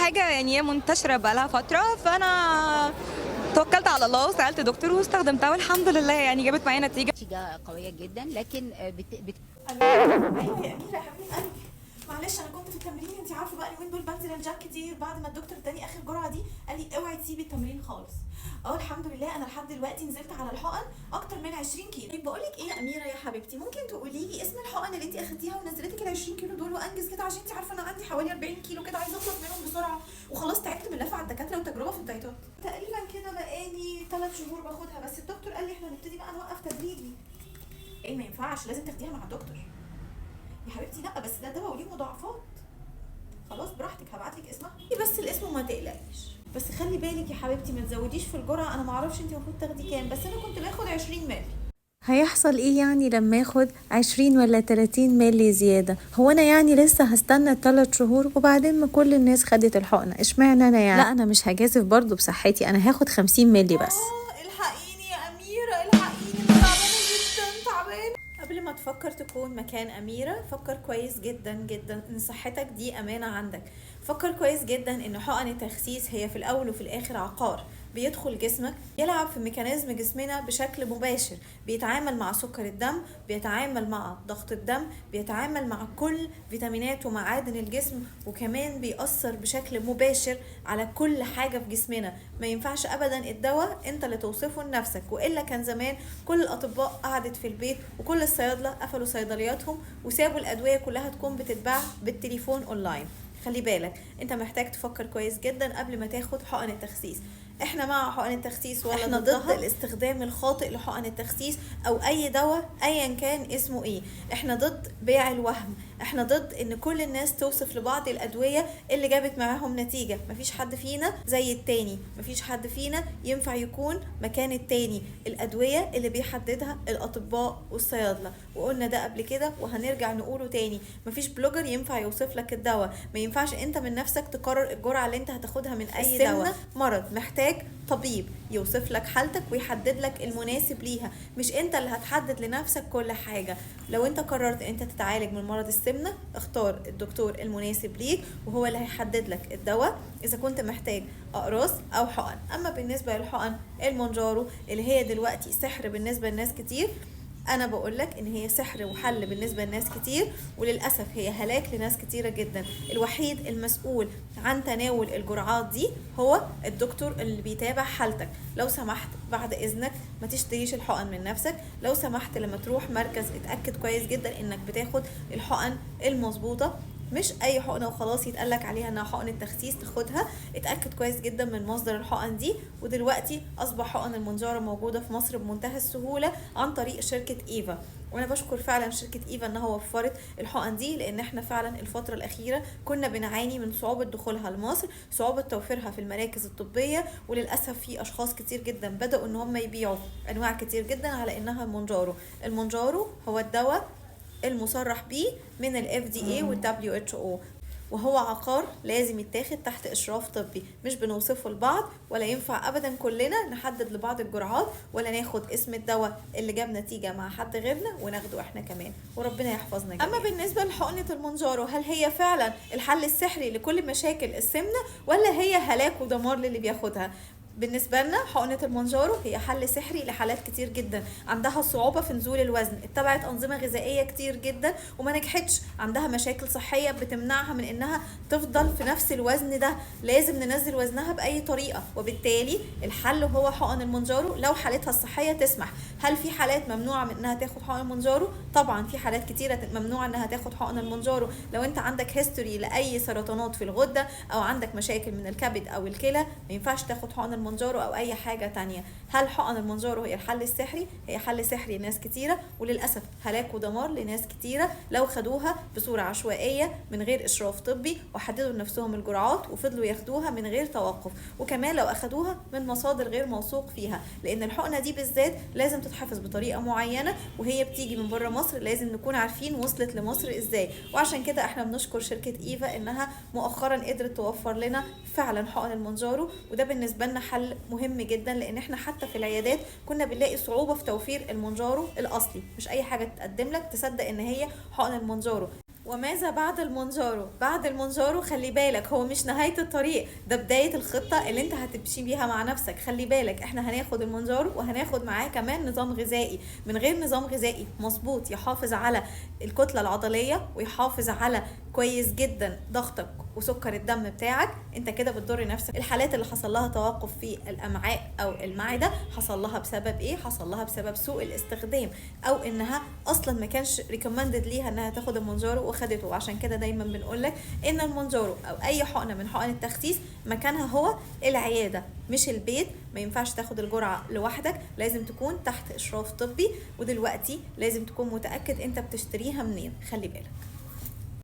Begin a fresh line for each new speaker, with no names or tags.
حاجة يعني هي منتشرة بقالها فترة، فأنا توكلت على الله وسألت دكتور واستخدمتها، والحمد لله يعني جابت معايا نتيجة.
نتيجة قوية جدا، لكن
الو، ايوه يا اميره يا حبيبه قلبي، معلش انا كنت في التمرين. انت عارفه بقى اليومين دول بنزل الجيم كتير، بعد ما الدكتور اداني اخر جرعة دي قال لي اوعي تسيبي التمرين خالص. الحمد لله انا لحد دلوقتي نزلت على الحقن اكتر من 20 كيلو. طيب بقول لك ايه يا اميره يا حبيبتي، ممكن تقولي لي اسم الحقن اللي انت اخدتيها ونزلتك ال 20 كيلو دول وانجز كده، عشان انت عارفه انا عندي حوالي 40 كيلو كده، عايزه اخلص منهم بسرعة وخلاص تعبت من اللفة على الدكاترة وتجربه في الدايتات. تقريبا كده بقالي 3 شهور باخدها، بس الدكتور قال لي احنا هنبتدي بقى نوقف تدريجي. ايه ما ينفعش، لازم تاخديها مع الدكتور يا حبيبتي. لا بس ده دواء وليه مضاعفات. خلاص براحتك، هبعتلك اسمها بس الاسم وما تقلقيش. بس خلي بالك يا حبيبتي ما تزوديش في الجرعة، انا ما اعرفش انت المفروض تاخدي كام، بس انا كنت باخد 20 مللي.
هيحصل ايه يعني لما اخد 20 ولا 30 ملي زيادة؟ هو انا يعني لسه هستنى 3 شهور؟ وبعدين ما كل الناس خدت الحقنة، اشمعنى انا يعني؟ لا انا مش هجازف برضو بصحتي، انا هاخد 50 ملي بس.
الحقيني يا اميره، الحقيني، انا تعبانة جدا تعبانة. قبل ما تفكر تكون مكان اميره فكر كويس جدا جدا ان صحتك دي امانه عندك. فكر كويس جدا ان حقن التخسيس هي في الاول وفي الاخر عقار بيدخل جسمك، يلعب في mechanism جسمنا بشكل مباشر، بيتعامل مع سكر الدم، بيتعامل مع ضغط الدم، بيتعامل مع كل فيتامينات ومعادن الجسم، وكمان بيأثر بشكل مباشر على كل حاجة في جسمنا. ما ينفعش أبدا الدواء انت اللي توصفه لنفسك، وإلا كان زمان كل الأطباء قعدت في البيت وكل الصيادلة قفلوا صيدلياتهم وسابوا الأدوية كلها تكون بتتباع بالتليفون أونلاين. خلي بالك انت محتاج تفكر كويس جدا قبل ما تاخد حقن التخسيس. احنا مع حقن التخسيس ولا احنا ضد الاستخدام الخاطئ لحقن التخسيس او اي دواء ايا كان اسمه ايه؟ احنا ضد بيع الوهم، احنا ضد ان كل الناس توصف لبعض الادوية اللي جابت معاهم نتيجة. مفيش حد فينا زي التاني، مفيش حد فينا ينفع يكون مكان التاني. الادوية اللي بيحددها الاطباء والصيادله، وقلنا ده قبل كده وهنرجع نقوله تاني. مفيش blogger ينفع يوصف لك الدواء، ما ينفعش انت من نفسك تقرر الجرعة اللي انت هتاخدها من اي دواء. مرض محتاج طبيب يوصف لك حالتك ويحدد لك المناسب ليها، مش انت اللي هتحدد لنفسك كل حاجة. لو انت قررت انت تتعالج من مرض السمنة اختار الدكتور المناسب ليك وهو اللي هيحدد لك الدواء اذا كنت محتاج اقراص او حقن. اما بالنسبة للحقن المونجارو اللي هي دلوقتي سحر بالنسبة لناس كتير، انا بقولك ان هي سحر وحل بالنسبة لناس كتير، وللاسف هي هلاك لناس كتيرة جدا. الوحيد المسؤول عن تناول الجرعات دي هو الدكتور اللي بيتابع حالتك. لو سمحت بعد اذنك ما تشتريش الحقن من نفسك، لو سمحت لما تروح مركز اتاكد كويس جدا انك بتاخد الحقن المظبوطه، مش اي حقنه وخلاص يتقالك عليها انها حقنه تخسيس تاخدها. اتاكد كويس جدا من مصدر الحقن دي. ودلوقتي اصبح حقن المونجارو موجودة في مصر بمنتهى السهولة عن طريق شركة ايفا، وانا بشكر فعلا شركة ايفا انها وفرت الحقن دي، لان احنا فعلا الفترة الاخيرة كنا بنعاني من صعوبة دخولها لمصر، صعوبة توفيرها في المراكز الطبية، وللاسف في اشخاص كتير جدا بداوا ان هم يبيعوا انواع كتير جدا على انها المونجارو. المونجارو هو الدواء المصرح بيه من ال FDA وال WHO، وهو عقار لازم يتاخد تحت إشراف طبي، مش بنوصفه لبعض ولا ينفع أبدا كلنا نحدد لبعض الجرعات ولا ناخد اسم الدواء اللي جاب نتيجة مع حد غيرنا وناخده احنا كمان، وربنا يحفظنا جميعا. أما بالنسبة لحقنة المونجارو، هل هي فعلا الحل السحري لكل مشاكل السمنة ولا هي هلاك ودمار للي بياخدها؟ بالنسبة لنا حقنة المونجارو هي حل سحري لحالات كتير جدا عندها صعوبة في نزول الوزن، اتبعت أنظمة غذائية كتير جدا وما نجحتش، عندها مشاكل صحية بتمنعها من إنها تفضل في نفس الوزن ده، لازم ننزل وزنها بأي طريقة، وبالتالي الحل هو حقن المونجارو لو حالتها الصحية تسمح. هل في حالات ممنوعة من إنها تاخد حقن المونجارو؟ طبعا في حالات كتيرة ممنوعة إنها تاخد حقن المونجارو. لو أنت عندك history لأي سرطانات في الغدة أو عندك مشاكل من الكبد أو الكلى ما ينفعش تاخد حقن المونجارو او اي حاجة تانية. هل حقن المونجارو هي الحل السحري؟ هي حل سحري لناس كتيرة، وللاسف هلاك ودمار لناس كتيرة لو خدوها بصورة عشوائية من غير اشراف طبي وحددوا لنفسهم الجرعات وفضلوا ياخدوها من غير توقف، وكمان لو اخدوها من مصادر غير موثوق فيها، لان الحقنة دي بالذات لازم تتحفظ بطريقة معينة وهي بتيجي من بره مصر، لازم نكون عارفين وصلت لمصر ازاي. وعشان كده احنا بنشكر شركة ايفا انها مؤخرا قدرت توفر لنا فعلا حقن المونجارو، وده بالنسبة لنا حل مهم جدا، لان احنا حتى في العيادات كنا بنلاقي صعوبة في توفير المونجارو الاصلي، مش اي حاجة تتقدم لك تصدق ان هي حقن المونجارو. وماذا بعد المونجارو؟ بعد المونجارو خلي بالك هو مش نهاية الطريق، ده بداية الخطة اللي انت هتمشي بيها مع نفسك. خلي بالك احنا هناخد المونجارو وهناخد معاه كمان نظام غذائي. من غير نظام غذائي مظبوط يحافظ على الكتلة العضلية ويحافظ على كويس جدا ضغطك وسكر الدم بتاعك، انت كده بتضر نفسك. الحالات اللي حصل لها توقف في الامعاء او المعدة حصل لها بسبب ايه؟ حصل لها بسبب سوء الاستخدام، او انها اصلا ما كانش recommended ليها انها تاخد المونجارو وخدته. وعشان كده دايما بنقول لك ان المونجارو او اي حقنه من حقن التخسيس مكانها هو العيادة مش البيت. ما ينفعش تاخد الجرعة لوحدك، لازم تكون تحت اشراف طبي، ودلوقتي لازم تكون متاكد انت بتشتريها منين. خلي بالك.